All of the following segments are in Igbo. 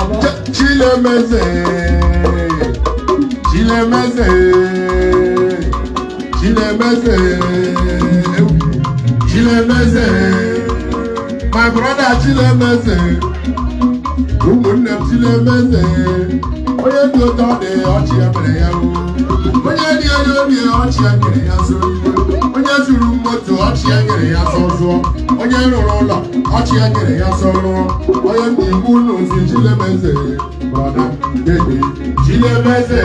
Chilemeze, Chilemeze, Chilemeze, Chilemeze, my brother Chilemeze, ụmụnne m Chilemeze, onye dị ụtọ dị ọchị ya mere ya o. Onye dị onye obi ọchị ya nyere ya so, onye zuru moto ọchị ya nyere ya sọ zụọ, onye rụrụ ụlọ ọchị ya nyere ya sọ rụọ, onye ndị ikwu ụlọ ozi Chilemeze, brother dede Chilemeze.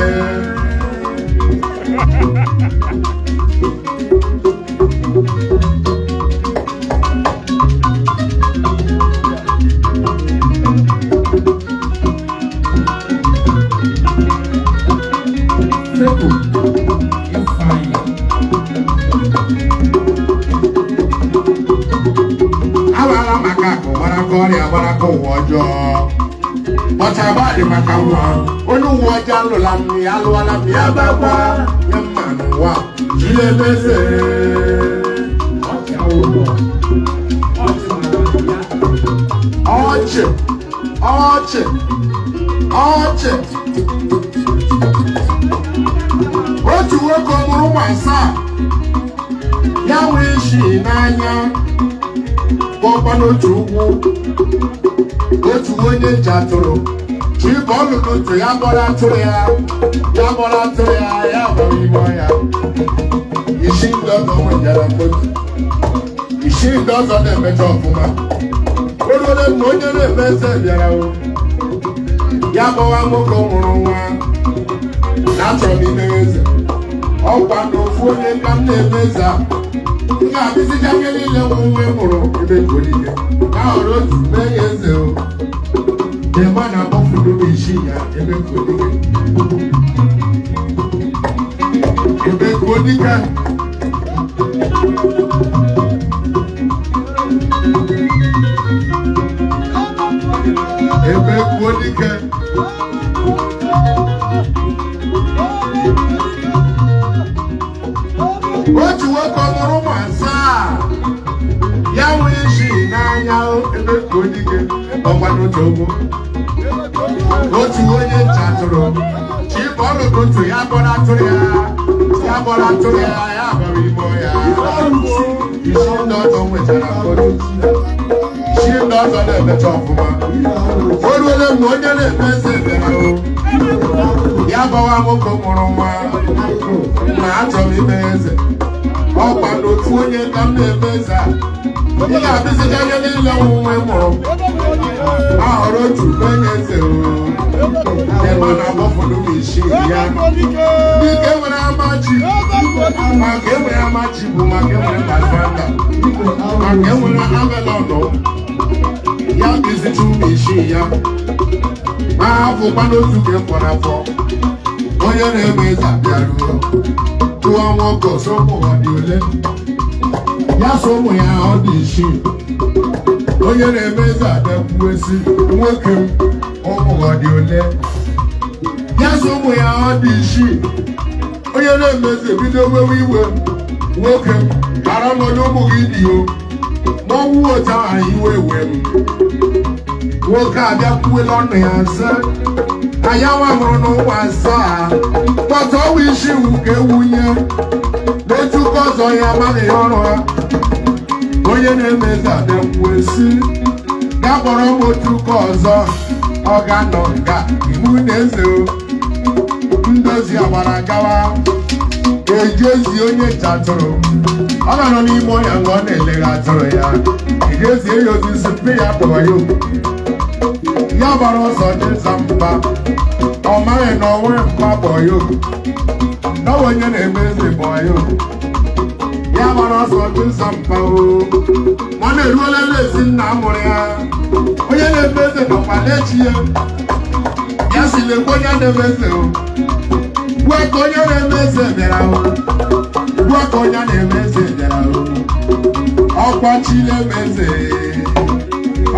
Sepo Ifeanyi. Agbala maka akụ gbaraka ọrịa gbaraka ụwa ọjọọ ọchagba dị maka nwa onye uwe ọjọọ alụla m ya alụwala m ya gbagba nye mma n'ụwa Chilemeze. Ọchị awụrụ ọchị mara ya. Ọchị, ọchị, ọchị. Otu nwoke mụrụ ụmụ asaa, ya nwee isi n'anya kpọkwa n'otu ugwu, otu onye ji atụrụ chi bọọlụ n'otu ya gbọrọ atụrụ ya, ya gbọrọ atụrụ ya, ya gbọrọ ime ọhịa. Isi ndị ọzọ nwejara mkpotu, isi ndị ọzọ na-emecha ọfụma. O ruole mgbe onye na-eme eze bịara o, ya gbawa nwoke mụrụ nwa na achọrọ m ime eze, ọkwa na ofu onye ka m na-eme eze a, m ga-abịzicha ihe niile nwe nwe mụrụ ebe kolike ka họrọ otu mee ya eze o. Ema na akpọfudo m isi ya ebe kolike, ebe kolike. Ebe kolike. Otu nwoke mụrụ ụmụ asaa, ya nwee isi n'anya ebe kolike ọkwa n'otu ogbo, otu onye ncha atụrụ chi bọọlụ n'otu ya gbọrọ atụrụ ya, ya gbọrọ atụrụ ya, ya gbara ime ọhịa. Isi ndị ọzọ nwetara mkpọtụ, isi ndị ọzọ na-emecha ọfụma. O ruole mgbe onye na-eme eze bịara o, ya gbawa nwoke mụrụ nwa na achọrọ m ime eze, ọkwa n'otu onye ka m na-eme eze a, ị ga-abịzicha ihe niile nwe mụrụ ahọrọ otu mee eze o. Ema na agbọfọdụ m isi ya dịka enwere ama ji, maka enwere ama ji bụ maka enwere pathfinder, maka enwere avelọnụ ya bizicha ụmụ isi ya ma afụkwa n'otu ka fọrọ afọ. Onye na-eme eze abịaruo tụọ nwoke ọsọ ụmụ ọ dị ole, ya so ụmụ ya ọ dị isii. Onye na-eme eze abịakwuo esi nwoke m ụmụ ọ dị ole, ya so ụmụ ya ọ dị isii. Onye na-eme eze bido wewe iwe, nwoke m ghara m onye ụmụ gị dị o, ma ọnwụ otu ahụ iwe wee m. Nwoke abịakwuela ọnụ ya sị anyanwụ mụrụ n'ụwa asaa kpọta ọnwa isi wu ka ewunye n'otu ka ọzọ ya amaghị ihe ọrụ ha. Onye na-eme eze abịakwuo esi gaa kpọrọ m otu ka ọzọ ọ ga-anọ nga iwu na eze o. Ndozi agbara gawa ejezi onye nche atụrụ, ọ ga-anọ n'ime ọhịa mgbe ọ na-elegha atụrụ ya, ejezie ya ozi si mpe ya kpọrọ ya oku. Ya gbara ọsọ n'ịza mba, ọ maghị na onwe mba kpọrọ ya oku, na ọ bụ onye na-eme eze kpọrọ ya oku. Ya gbara ọsọ n'ịza mba o, ma ọ na-eruola n'ezi nna mụrụ ya, onye na-eme eze nọkwa n'echi ya. Ya si lekwa onye na-eme eze o, gwa ka onye na-eme eze bịara o, gwa ka onye na-eme eze bịara o. Ọkwa Chilemeze,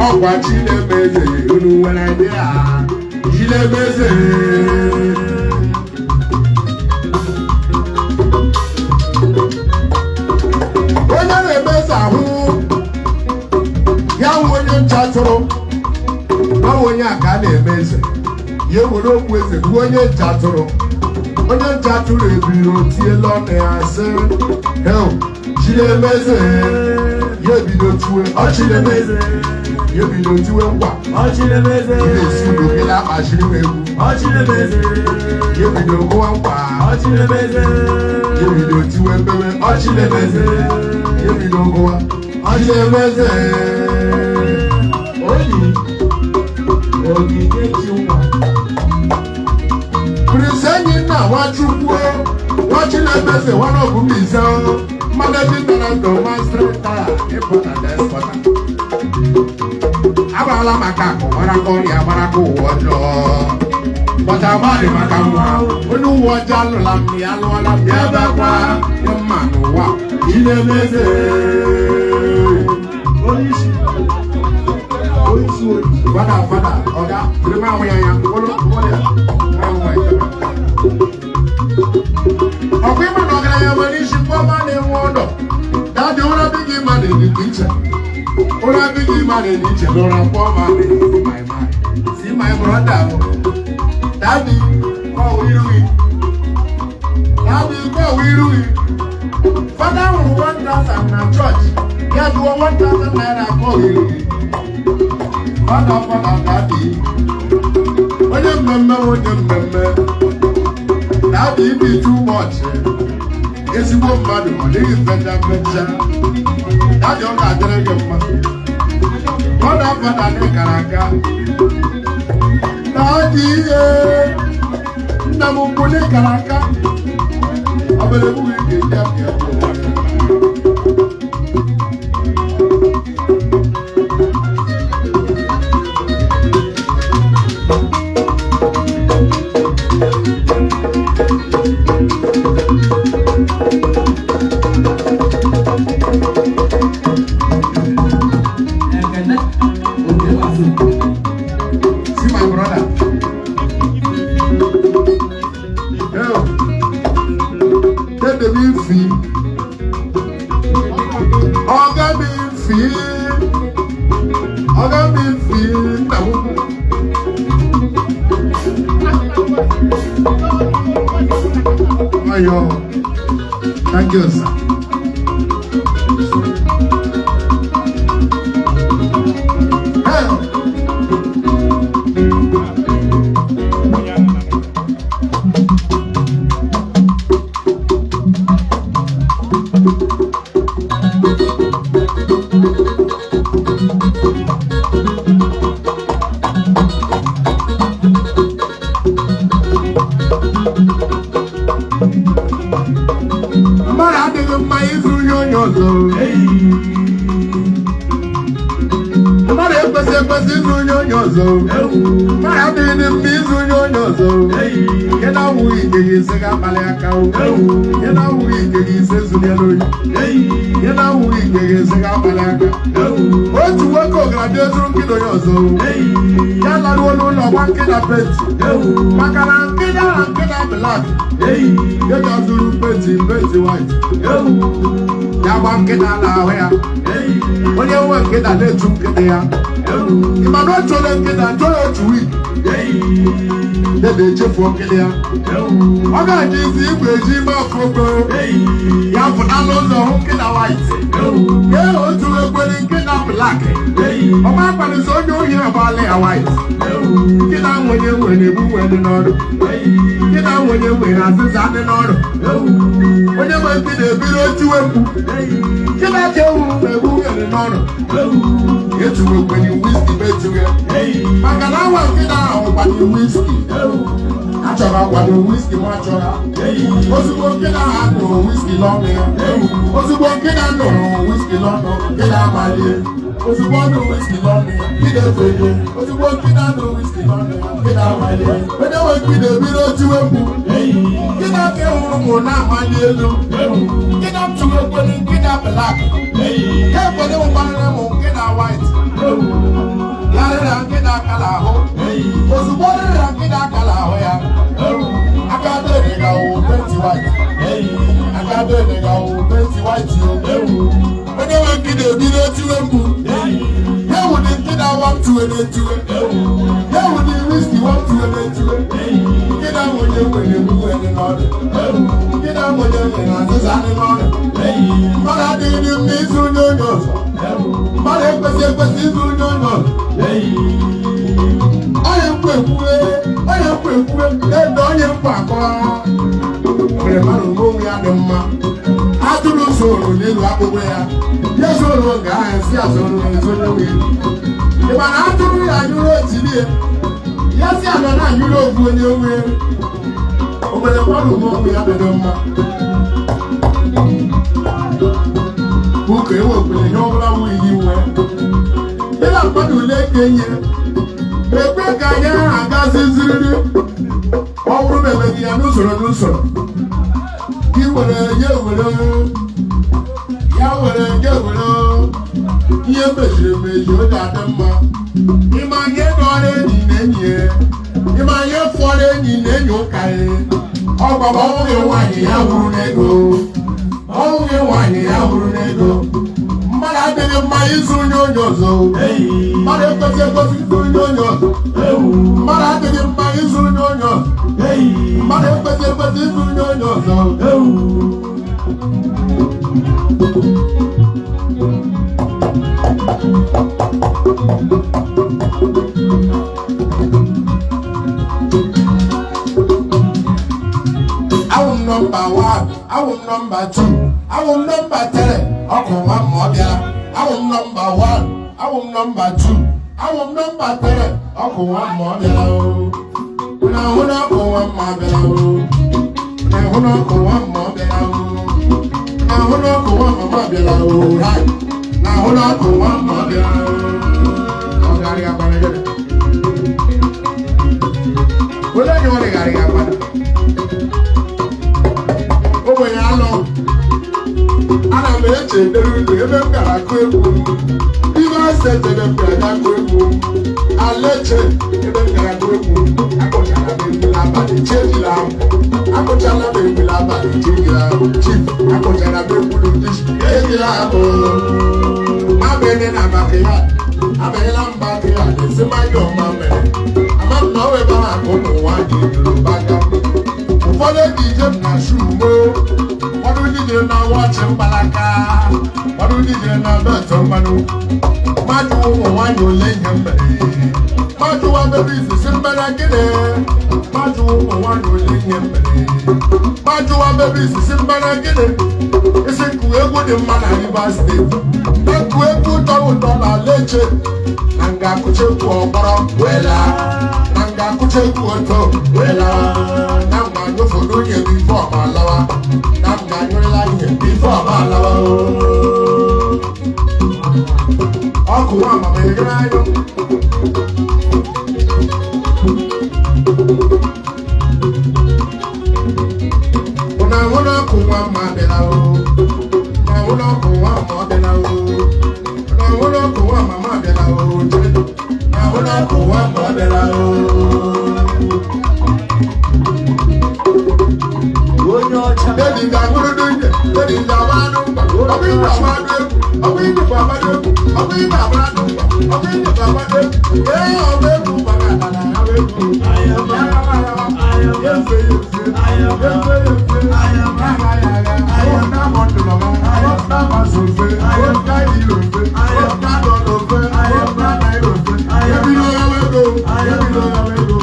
ọkwa Chilemeze, unu nwere idea Chilemeze. Onye na-eme eze ahụ ya nwe onye ncha tụrụ na Onye a ka a na-eme eze, ya ewere okpu eze bụ onye nche atụrụ. Onye nche atụrụ ebiri otiela ọnụ ya sị, "Hel Chinemeze." Ya ebido tiwe ọchinemeze, ya ebido tiwe ngwa. Ọchịnemeze. Ị na-esi udo gị na-akpachiri m egwu. Ọchịnemeze. Ya ebido gụwa nkwa. Ọchịnemeze. Ya ebido tiwe mbewe ọchinemeze, ya ebido gụwa ọchinemeze. Oyi Onyinyechi nwa. Prince Enyi nna Nwachukwu, Nwachinemeze, one of Mbaise, managing director, Master Tire Importer and Exporter. Agbarala maka akụ, gbaraka ọrịa, gbaraka ụwa ọjọọ, bọta agbadị maka nwa onye uwe ọjọọ. Alụla m ya, alụọla m ya, bịakwa dị mma n'ụwa. Chinemeze. Onyeisi. Onyeisi oji. Fada, fada, ọga jiri m ahụ ya ya ụlọ ụlọ ya ahụ ya. Ọkwa ịma na ọgaranya nwere isi pụọma na-enwe ọdọ. Daddy, ụra dị gị ma na-edikwa iche, ụra dị gị ma na-edi iche na ụra pụọma na-esi. My man, see my brother. Daddy, kọwa iru gị. Daddy, kọwa iru gị. Fada hụrụ 1000 na chọọchị, ya jụọ 1000 naira, kọwa iru gị. Fada, fada, daddy, onye mmemme, onye mmemme. Daddy, ibi too much. Ezigbo mmadụ, ọ dịghị mfecha mfecha. Daddy, ọ ga-adịrị gị mma. Fada, fada, dị kara aka. Daddy, ihe nna m ukwu dị kara aka. Ọ bụrụ ebughị ga-eji apịa ụwa. Ekene Okewazu. See my brother. Yo. Dede mi fi. Ọ̀gá mi fi. Ọ̀gá mi fi nna m ukwu. Ayo. Thank you, sir. Hey. Mmadụ adịghị mma ịzụ ihe onye ọzọ. Mmadụ ekwesị ekwesị ịzụ onye onye ọzọ. Mmadụ adịghị dị mma ịzụ onye onye ọzọ. Nke na-awụghị ike gị ise ga-akpali aka o. Nke na-awụghị ike gị ise zụliela oyi. Nke na-awụghị ike gị ise ga-akpali aka. Otu nwoke gara zụrụ nkịta onye ọzọ. Ya laruo n'ụlọ, gba nkịta paint, maka na nkịta na nkịta black. Ya ga zụrụ paint, paint white, ya gba nkịta n'ahụ ya. Onye nwe nkịta na-echu nkịta ya. Ịma na otu onye nkịta chọọ ya otu week, dede echefuo nkịta ya. Ọ ga-eji isi igwe eji ime ọkụkọ ya pụta n'ụzọ, hụ nkịta white. Ee, otu ekwere nkịta black. Ọma akpanịsị onye ohi agbaala ya white. Nkịta nwenye nwere egbu nwere n'ọrụ. Nkịta nwenye nwere azịza dị n'ọrụ. Onye nwe nkịta ebiri otiwe mkpu, nkịta ka ewu na-egbu nwere n'ọrụ. Etuwekwenye whisky metuwe, maka na awa nkịta ahụ gbanye whisky. Achọrọ akwado whisky ma achọrọ. Ozugbo nkịta ahụ nụrụ whisky n'ọnụ ya, ozugbo nkịta nụrụ whisky n'ọnụ, nkịta amalie. Ozugbo ọ nụrụ whisky n'ọnụ ya, nkịta efelie. Ozugbo nkịta nụrụ whisky n'ọnụ ya, nkịta amalie. Onye nwe nkịta ebiri otiwe mkpu, nkịta ka hụrụ mụ na-amali elu. Nkịta m tụrụ ekwere nkịta black ka ekwere ụgbarịrị m nkịta white. Ya rịra nkịta akala ahụ. Ozugbo ọ rịra nkịta akala ahụ ya, aka dede ga wụ paint white. Aka dede ga wụ paint white o. Onye nwe nkịta ebido tiwe mkpu, ya wụ dị nkịta wa m tiwe na-etiwe. ọrịa. Ndị na-amụnye onye na azịza dị n'ọrịa. Mmadụ adịghị dị mma ịzụ onye onye ọzọ. Mmadụ ekwesị ekwesị ịzụ onye onye ọzọ. Onye nkwu ekwue, onye nkwu ekwue, ede onye nkwu akọwa. Nwere mmadụ onwe onwe ya dị mma. Atụrụ soro n'elu akpụkpọ ya. Ya soro nga ahụ si azụrụ n'ezo onye nwe. Ị ma na atụrụ ya anyụrụ otiri ya. Ya si ana na anyụrụ ofu onye nwe. O nwere mmadụ onwe onwe ya dị mma. Ụka ewekwere ihe ọbụla bụ iyi nwe. Ịla mmadụ ole ka enye. Ekwe ka anyị agazi ziriri. Ọ bụrụ na emeghị ya n'usoro n'usoro. Gị were ya ewere. Ya were ya ewere. Ihe meziri emezi ọ ga-adị mma. Ịma ihe dọrọ enyi na enyi ya. Ịma ihe fọrọ enyi na enyi ụka ya. Ọ gbaba ọnwụghị nwaanyị ya wuru n'ego. Ọnwụghị nwaanyị ya wuru n'ego. Mmadụ adịghị mma ịzụ onye onye ọzọ. Mmadụ ekwesị ekwesị ịzụ onye onye ọzọ. Mmadụ adịghị mma ịzụ onye onye ọzọ. Mmadụ ekwesị ekwesị ịzụ onye onye ọzọ. Awụ m nọmba 1, awụ m nọmba 2, awụ m nọmba 3, ọkụ nwa ma ọ bịara. Awụ m nọmba 1, awụ m nọmba 2, awụ m nọmba 3, ọkụ nwa ma ọ bịara o. Na ahụ na ọkụ nwa ma ọ bịara o. Na ahụ na ọkụ nwa ma ọ bịara o. Na ahụ na ọkụ nwa ma ọ bịara o. Hai. Na ahụ na ọkụ nwa ma ọ bịara o. Ọ garị agbara gịnị? Olee onye ọ rịgarị agbara? Ogbenye anọ ana m eche edere unu ebe m gara akụ egwu ibe ase ebe m gara aga akụ egwu alaeche ebe m gara akụ egwu akụchara m egwu n'abalị chejila ahụ akụchala m egwu n'abalị chejila ahụ chief akụchara m egwu n'ụdị ejila ahụ abịghị na baka ya abịghịla mba ka ya na-esi mmanya ọma mere ama m na ọ ebe ahụ ka ụmụ nwaanyị juru baga. Ụfọdụ ejije m na shuu moo, ụfọdụ ndị jere na wọchị mgbalaka, ụfọdụ ndị jere na beltụ mmanụ. Mmadụ ụmụ nwaanyị ole ihe m mere. Mmadụ wa bebe izizi mbere gịnị. Mmadụ ụmụ nwaanyị ole ihe m mere. Mmadụ wa bebe izizi mbere gịnị. Isi nkụ egwu dị mma na Rivers Steeti. Nkụ egwu tọrọ ụtọ na Leche. Na nga akụcha egwu ọkpọrọ wela. Na nga akụcha egwu oto wela. Na mgbe anyị ụfọdụ onye bụ ife ọma alawa. Na mgbe anyụrịla ihe bụ ife ọma alawa. Ọkụ nwa mama eghere anyụ. Ụna ahụ n'ọkụ nwa mma abịala o. Ụna ahụ n'ọkụ nwa mma ọ bịala o. Ụna ahụ n'ọkụ nwa mama abịala o. Ụna ahụ n'ọkụ nwa mma ọ bịala o. Onye ọcha. Dedi ga-aṅụrụ n'unye, dedi ga-agba anụ mkpa, ọ bụ ịgba agba anụ egwu, ọ bụ ịgba agba anụ egwu, ọ bụ ịgba agba anụ mkpa, ọ bụ ịgba agba anụ egwu. Ee, ọ bụ egwu gbara ala na ya bụ egwu. Ya efe ya efe, ya efe ya efe, ya agha ya agha, ọ na-amọ ndụlọba, ọ na-amasị ofe, ọ na-ayị ofe, ọ na-anọ n'ofe, ọ na-anaghị ofe. Ya bido ya ego, ya bido ya ego,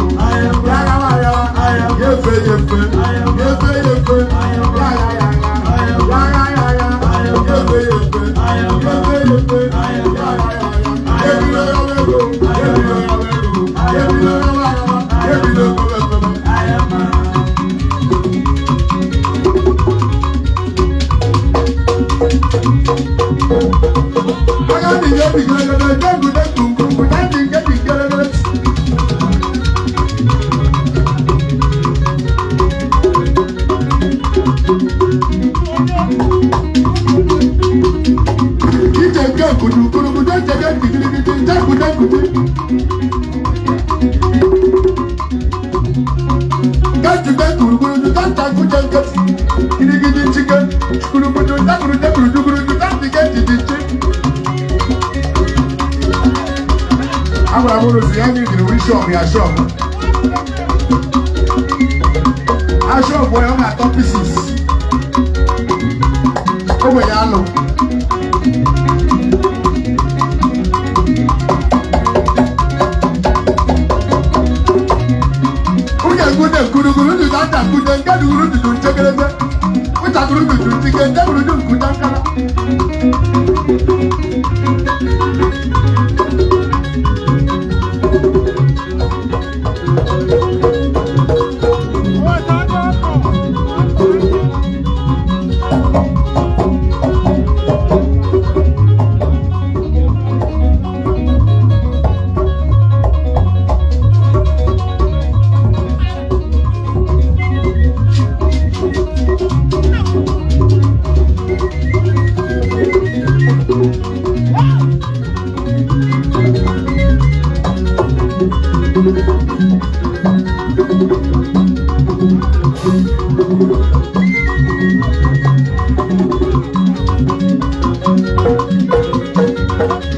ya agha ya agha, ya efe ya efe, ya efe ya efe, ya agha ya agha, ya agha ya agha, ya efe ya efe, ya efe ya efe, ya agha ya agha, ya bido ya ego, ya bido ya ego, ya bido ya agha, ya bido ya ego. Agwara m ụlọ si ya nyere wee shọp ya shọp. Aṣọ ògbó ẹ̀ ọ ga-atọ pieces. Ogbenye anụ. Nwunye gude gburugburu dudu ata gude nke duguru dudu nchekerete. Ụchakụrụ dudu ntike nke gburu du nkuta nkara.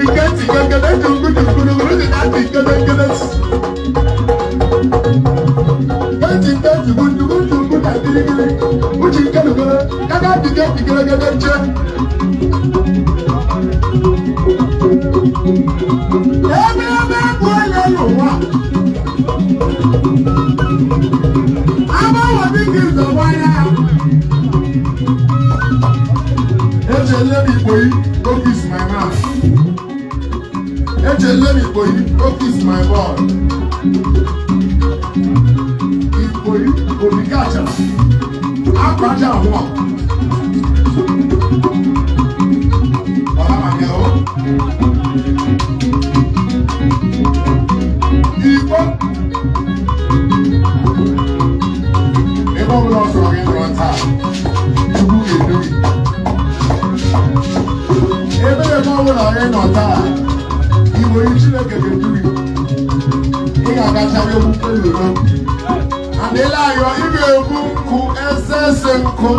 Ike ntị gegede jungu gburugburu dị na ntị gedegede. Ntị nke jungu jungu jungu na girigiri. Uche nke dugere kaga dike dikeregede nche. Ebe ebe egwu onye n'ụwa. Agbanwe dịka ịzọgbu anya. Echele m Igbo yi, go kiss my man. Echele m Igbo yi, go kiss my boy. Igbo yi, obi gachara. Akwaja ahụ. Ọla ma bịa o. Igbo. Ebe ọ bụla ọ sọrọ gị nọrọ taa, Chukwu ga-edu gị. Ebe ebe ọ bụla onye nọ taa, Igbo yi Chineke ga-edu gị. Ị ga-agacha egwu n'udo. Adịla ayọ, ị ga-egbu nkụ eze eze nkụ.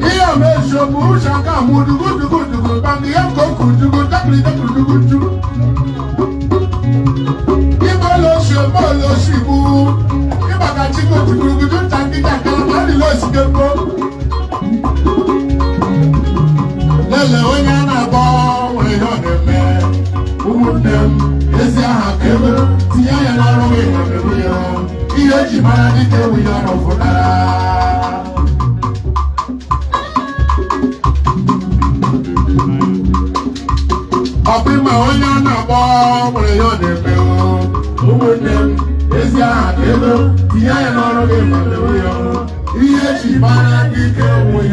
Ihe a bụ eziokwu, uche aka mụ dugu dugu dugu bangị ya nke okwu dugu dakiri dakiri dugu dugu. Igbo losi ogbo losi bụ ịgbaka chukwu tugurugudu nta nkịta nkara ma adịla osike mbụ. Lele onye a na-akpọ nwere ihe ọ na-eme. Ụmụnne m, ezi aha ka ebe tinye ya n'ọrụ gị ma mebu ya. Ihe eji mara dike ewu ya rọfụtara. Ọkwa ịma onye a na-akpọ nwere ihe ọ na-eme. Ụmụnne m, ezi aha ka ebe tinye ya n'ọrụ gị ma mebu ya. Ihe eji mara dike ewu ya.